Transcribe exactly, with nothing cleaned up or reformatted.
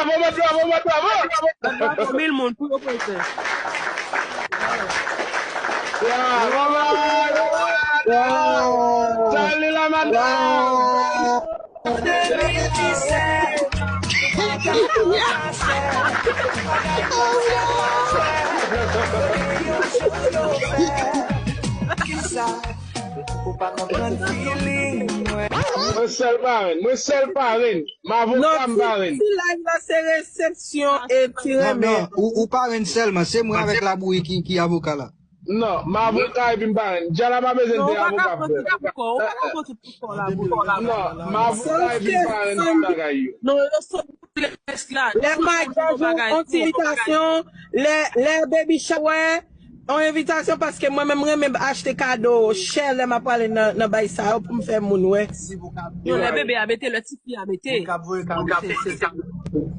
Bravo, bravo, bravo, bravo. Bravo, mil moun pou yo prezan. Bravo, bravo, bravo. Salut la madame. Mwen sèl parenn, mwen sèl parenn. M avoka, m parenn. Si live la se resepsyon e ti renmen. Non, non, ou, ou parenn sèlman, se mwen avèk Labouyi ki, ki avoka la. Non, m avoka epi m parenn. Djala pa bezwen de avoka pou fè. Ou pa ka pran tout pou kò, ou pa ka pran tout pou kò la. Non, m avoka epi m parenn pou bagay yo. Non, yo sot pou lè rès la. Lè maryaj, yon ti envitasyon, lè, lè baby shower, yon envitasyon, paske mwen menm renmen achte kado chè lè m ap prale nan, nan bay sa yo pou m fè moun wè. Non, lè bebe a mete, lè tifi a mete. Moun k ap voye kado, se, se, se.